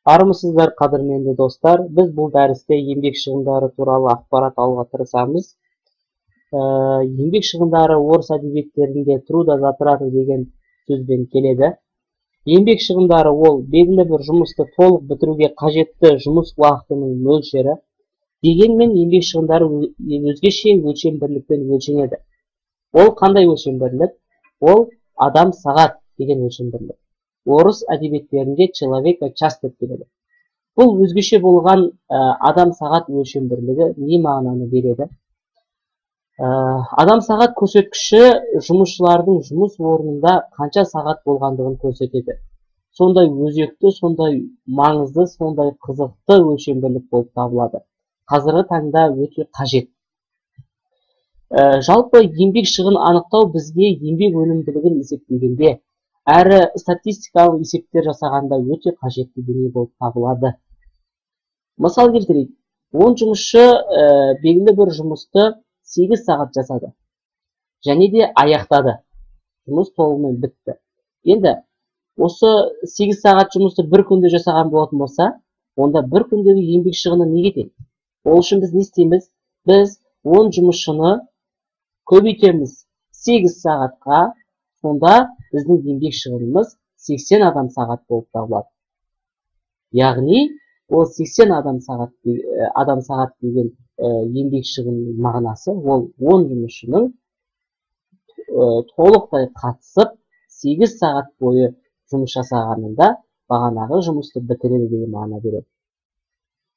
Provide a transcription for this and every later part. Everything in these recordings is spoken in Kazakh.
Армысыздар, қадірменді достар! Біз бұл дәрісте еңбек шығындары туралы ақпарат алуға тырысамыз. Еңбек шығындары орыс әдебиеттерінде трудозатраты деген сөзбен келеді. Еңбек шығындары ол белгілі бір жұмысты толық бітіруге қажетті жұмыс уақытының мөлшері. Дегенмен еңбек шығындары өзгеше өлшем бірлікпен өлшенеді. Ол қандай өлшем бірлік? Ол адам сағат деген өлшем бірлік. Орыс әдебиеттерінде человека час деп келеді. Бұл өзгеше болған адам сағат өлшем бірлігі не мағынаны береді? Адам сағат көрсеткіші жұмысшылардың жұмыс орнында қанша сағат болғандығын көрсетеді. Сондай өзекті, сондай маңызды, сондай қызықты өлшем бірлік болып табылады. Қазіргі таңда өте қажет. Жалпы еңбек шығын анықтау бізге еңбек өнімділігін есептегенде, әрі статистикалық есептер жасағанда өте қажетті дүние болып табылады. Мысал келтірейік. 10 жұмысшы белгілі бір жұмысты 8 сағат жасады. Және де аяқтады. Жұмыс толығымен бітті. Енді осы 8 сағат жұмысты бір күнде жасаған болатын болса, онда бір күндегі еңбек шығыны неге тең? Ол үшін біз не істейміз? Біз 10 жұмысшыны көбейтеміз 8 сағатқа, сонда біздің еңбек шығынымыз 80 адам сағат болып табылады. Яғни, ол 80 адам сағат деген еңбек шығынының мағынасы, ол 10 жұмысшының толықтай қатысып 8 сағат бойы жұмыс жасағанында бағанағы жұмысты бітіреді деген мағына береді.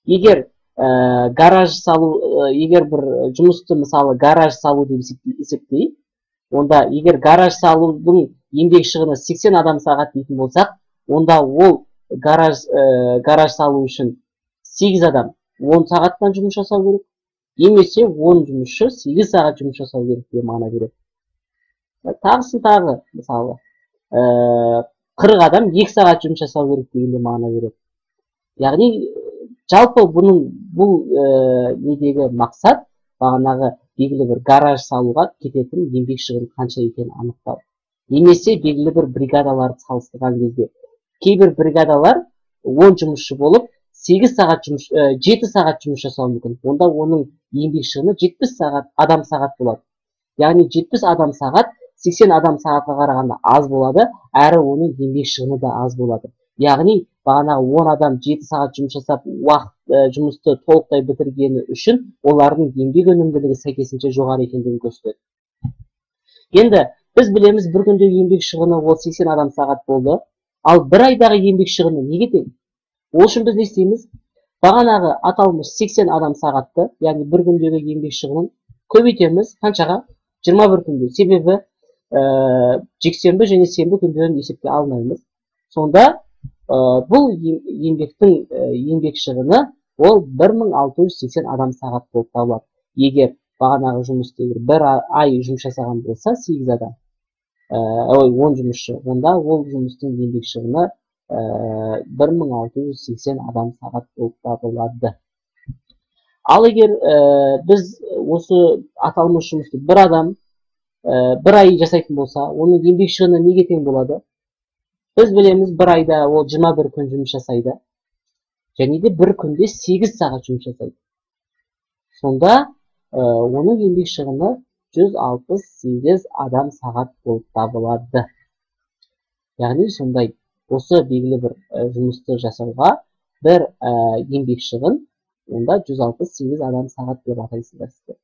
Егер гараж салу, егер бір жұмысты мысалы гараж салу деп есептейік, онда егер гараж салудың еңбек шығыны 80 адам сағат дейтін болсақ, онда ол гараж салу үшін 8 адам 10 сағаттан жұмыс жасау керек, немесе 10 жұмысшы 8 сағат жұмыс жасау керек деген мағына береді. Тағысын тағы, мысалы, 40 адам 2 сағат жұмыс жасау керек деген мағына береді. Яғни, жалпы бұл недегі мақсат бағанағы белгілі бір гараж салуға кететін еңбек шығыны қанша екенін анықтау. Немесе белгілі бір бригадаларды салыстырған кезде кейбір бригадалар 10 жұмысшы болып 8 сағат жұмыс, 7 сағат жұмыс жасауы мүмкін. Онда оның еңбек шығыны 70 сағат, адам сағат болады. Яғни 70 адам сағат 80 адам сағатқа қарағанда аз болады, әрі оның еңбек шығыны да аз болады. Яғни бағанағы 10 адам 7 сағат жұмыс жасап, уақыт жұмысты толықтай бітіргені үшін олардың еңбек өнімділігі сәйкесінше жоғары екендігін көрсетеді. Енді біз білеміз, бір күндегі еңбек шығыны ол 80 адам сағат болды. Ал бір айдағы еңбек шығыны неге тең? Ол үшін біз не істейміз? Бағанағы аталмыш 80 адам сағатты, яғни бір күндегі еңбек шығынын көбейтеміз қаншаға? 21 күнге. Себебі жексенбі және сенбі күндерін есепке алмаймыз. Сонда бұл еңбектің еңбек шығыны ол 1680 адам сағат болып табылады. Егер бағанағы жұмысты бір ай жұмыс жасаған болса 8 адам, 10 жұмысшы, онда ол жұмыстың еңбек шығыны 1680 адам сағат болып табылады. Ал егер біз осы аталмыш жұмысты бір адам бір ай жасайтын болса, оның еңбек шығыны неге тең болады? Біз білеміз, бір айда ол 21 күн жұмыс жасайды. Және де бір күнде 8 сағат жұмыс жасайды. Сонда оның еңбек шығыны 168 адам сағат болып табылады. Яғни сондай осы белгілі бір жұмысты жасауға бір еңбек шығын онда 168 адам сағат деп атайсыздар сіздер.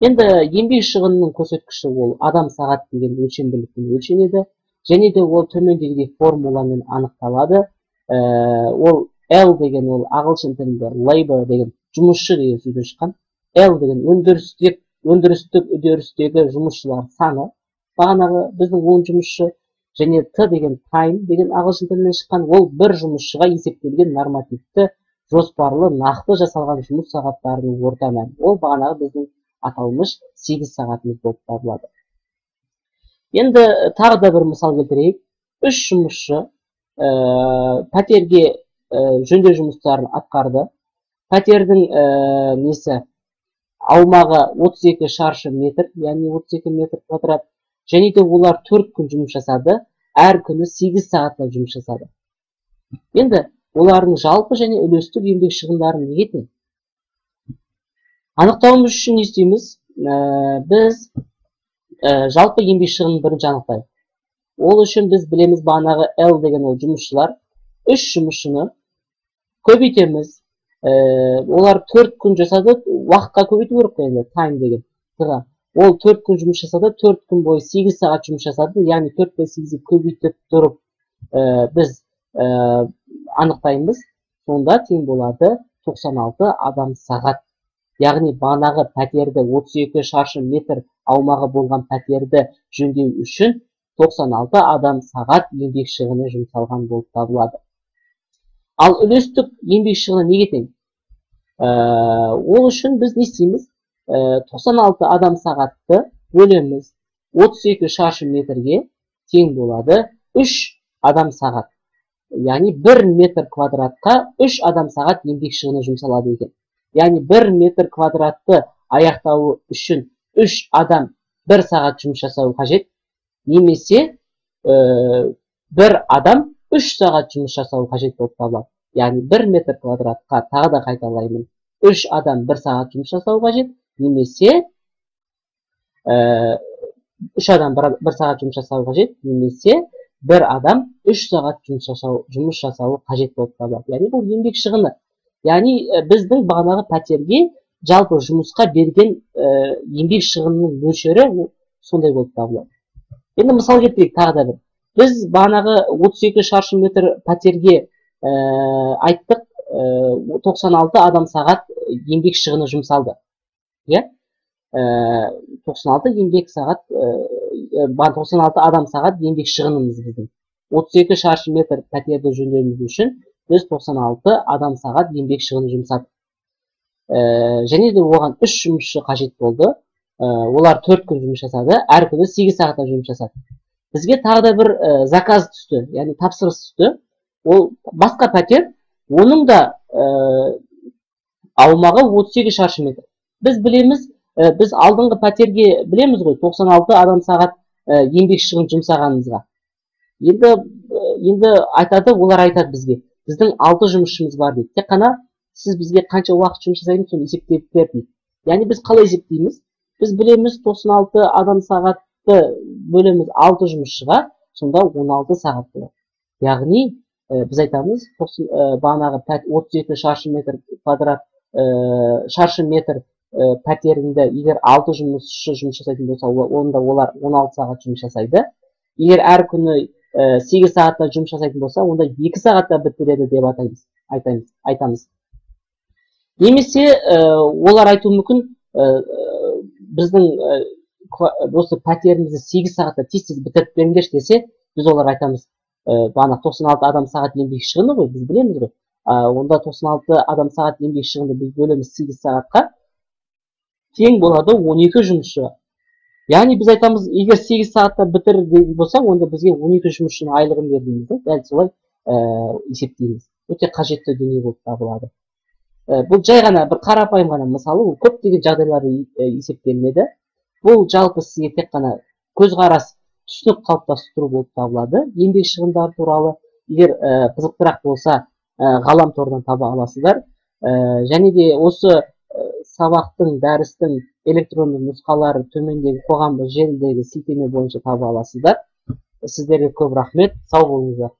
Енді еңбек шығынының көрсеткіші ол адам сағат деген өлшем бірлікпен өлшенеді. Және де ол төмендегідей формуламен анықталады. Ол L деген ол ағылшын тілінде labor деген жұмысшы деген сөзден шыққан. L деген өндірістік үдерістегі жұмысшылар саны, бағанағы біздің 10 жұмысшы, және Т деген time деген ағылшын тілінен шыққан, ол бір жұмысшыға есептелген нормативті жоспарлы нақты жасалған жұмыс сағаттарының орта мәні. Ол бағанағы біздің аталмыш 8 сағатымыз болып табылады. Енді тағы да бір мысал келтірейік. 3 жұмысшы пәтерге жөндеу жұмыстарын атқарды. Пәтердің несі аумағы 32 шаршы метр, яғни 32 метр квадрат. Және де олар 4 күн жұмыс жасады, әр күні 8 сағаттан жұмыс жасады. Енді Олардың жалпы және үлестік еңбек шығындары неге тең? Анықтауымыз үшін не істейміз? Біз жалпы еңбек шығынын бірінші анықтайық. Ол үшін біз білеміз, бағанағы L деген ол жұмысшылар. 3 жұмысшыны көбейтеміз. Олар 4 күн жасады, уақытқа көбейту керек қой енді, time деген. Ол 4 күн жұмыс жасады, 4 күн бойы 8 сағат жұмыс жасады, яғни 4 пен 8-ді көбейтіп тұрып, біз анықтаймыз. Сонда тең болады 96 адам сағат. Яғни бағанағы пәтерді 32 шаршы метр аумағы болған пәтерді жөндеу үшін 96 адам сағат еңбек шығыны жұмсалған болып табылады. Ал үлестік еңбек шығыны неге тең? Ол үшін біз не істейміз? 96 адам сағатты бөлеміз 32 шаршы метрге тең болады 3 адам сағат. Яғни 1 метр квадратқа 3 адам сағат еңбек шығыны жұмсалады екен. Яғни 1 метр квадратты аяқтауы үшін 3 адам 1 сағат жұмыс жасауы қажет, немесе 1 адам 3 сағат жұмыс жасауы қажет болып табылады. Яғни 1 метр квадратқа, тағы да қайталаймын, 3 адам 1 сағат жұмыс жасауы қажет, немесе 3 адам 1 сағат жұмыс жасауы қажет, немесе 1 адам 3 сағат жұмыс жасауы қажет болып табылады. Яғни бұл еңбек шығыны. Яғни біздің бағанағы пәтерге жалпы жұмысқа берген еңбек шығынының мөлшері сондай болып табылады. Енді мысал келтірейік тағы да бір. Біз бағанағы 32 шаршы метр пәтерге айттық, 96 адам сағат еңбек шығыны жұмсалды. 96 еңбек сағат, 96 адам сағат еңбек шығынымыз біздің. 32 шаршы метр пәтерді жөндеуіміз үшін біз 96 адам сағат еңбек шығыны жұмсадық. Және де оған 3 жұмысшы қажет болды. Олар 4 күн жұмыс жасады, әр күні 8 сағаттан жұмыс жасады. Бізге тағы да бір заказ түсті, яғни тапсырыс түсті. Ол басқа пәтер, оның да аумағы 32 шаршы метр. Біз білеміз, біз алдыңғы пәтерге білеміз ғой, 96 адам сағат еңбек шығын жұмсағанымызға. Енді айтады, олар айтады бізге, біздің 6 жұмысшымыз бар дейді. Тек қана сіз бізге қанша уақыт жұмыс жасаймыз, соны есептеп бер дейді. Яғни біз қалай есептейміз? Біз білеміз 96 адам сағатты бөлеміз 6 жұмысшыға, сонда 16 сағат болады. Яғни біз айтамыз, бағанағы 32 шаршы метр квадрат, шаршы метр пәтерінде егер 6 жұмысшы жұмыс жасайтын болса, онда олар 16 сағат жұмыс жасайды. Егер әр күні 8 сағатта жұмыс жасайтын болса, онда 2 сағатта бітіреді деп айтамыз. Немесе олар айтуы мүмкін, біздің осы пәтерімізді 8 сағатта тез-тез бітіріп беріңдерші десе, біз олар айтамыз, бағана 96 адам сағат еңбек шығыны ғой, біз білеміз ғой. Онда 96 адам сағат еңбек шығынды біз бөлеміз 8 сағатқа, тең болады 12 жұмысшыға. Яғни біз айтамыз, егер 8 сағатта бітір дейтін болса, онда бізге 12 жұмысшының айлығын бер дейміз де, дәл солай есептейміз. Өте қажетті дүние болып табылады. Бұл жай ғана бір қарапайым ғана мысалы, ол көптеген жағдайлар есептелінеді. Бұл жалпы сізге тек қана көзқарас, түсінік қалыптастыру болып табылады. Еңбек шығындары туралы егер қызықтырақ болса, ғаламтордан таба аласыздар. Және де осы сабақтың, дәрістің электронды нұсқалары төмендегі қоғамдық желідегі сілтеме бойынша таба аласыздар. Сіздерге көп рахмет, сау болыңыздар.